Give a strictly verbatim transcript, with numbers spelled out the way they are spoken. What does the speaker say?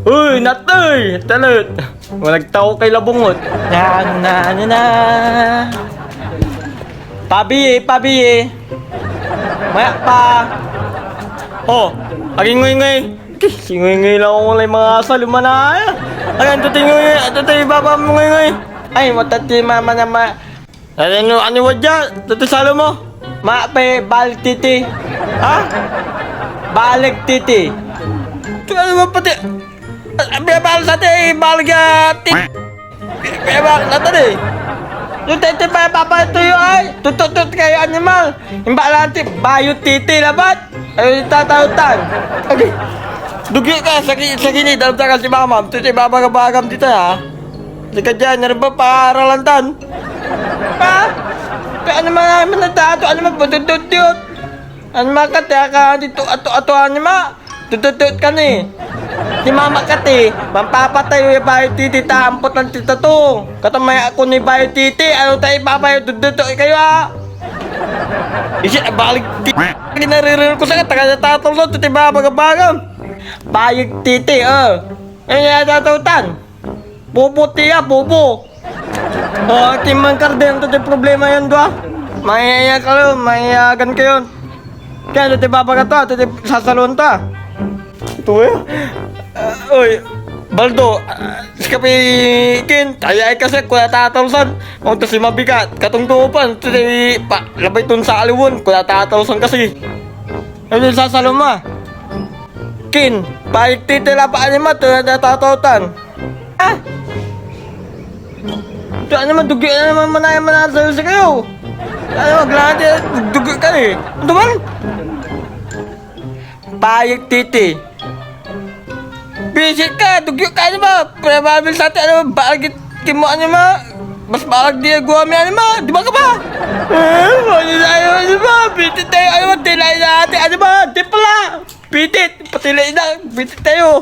Uy, natey! Talet! Walag tao kay labungot. Na, na, na, na. Pabiye, pabiye. Maya pa. Oh, agi ngoy ngoy. Ki, si ngoy ngoy lang ako lay mga asal, manaya. Ay, anto ti ngoy ngoy, anto ti baba mo ngoy ngoy. Ay, matati mama na ma-, Ano, ano, ano wadya? Tutu salo mo? Mape, balik titi. Ha? Balik titi. Tutu, ano mo pati? Ah, biyabal sa ti, balik ya ti-, biyabal sa ti. Tutu, iti pa, papa, ito yung ay. Tutu, tutu, kayo animal. Imbala ti, bayo titi, labat. Ay, tatautan. Okay. Dugi ka, saki-, sakini, dalam takal si mamam. Tutu, babagabagam dito, ha? Sika dyan, ano ba paaralan tan? Ha? Kaya ano man naman na tato, ano man, budududut. Ano man ka, tiya ka, dito, ato, ato, ano ma? Dududut ka ni. Si mama ka ti, mampapatay yung bayo titi, ta ampot lang tita to. Katamay ako ni bayo titi, ano tayo ipapayo, dududut kayo, ah. Isi, balik ti-, Kinariril ko sa katagal na tatol to, titi babagabagam. Bayig titi, oh. Ano yung tatautan? Bobo tiya, bobo. Oh, Kim Mankardeng, ito yung problema yun, dua. Mayayakan kayo, mayayagan kayo. Kaya ito yung babaga to, ito yung sasalon to, ah. Ito, eh. Ah, oy, Baldo, ah, sikapi Kin, ayay kasi, kuya tatalsan. Kung ito si mabigat, katungtupan, ito si pa, labay ton sa aliwan, kuya tatalsan kasi. Ano yung sasalon mo, ah? Kin, paik titila pa anima, ito yung tatautan. Ah! Ito, ano man, dugi na naman manaya manaya sa'yo, sa kayo. Ano, maglakad yan, dugi ka eh. Ano man? Paik titi. Bisit ka, dugi ka, ano ba? Pinababil sa atin, ano ba? Bagit kimo, ano ba? Mas balag di agwa mi, ano ba? Di ba ka ba? Eh, ano tayo, ano ba? Bitit tayo, ano ba? Tilay na ate, ano ba? Di pala! Pitit! Pati na ina, pitit tayo!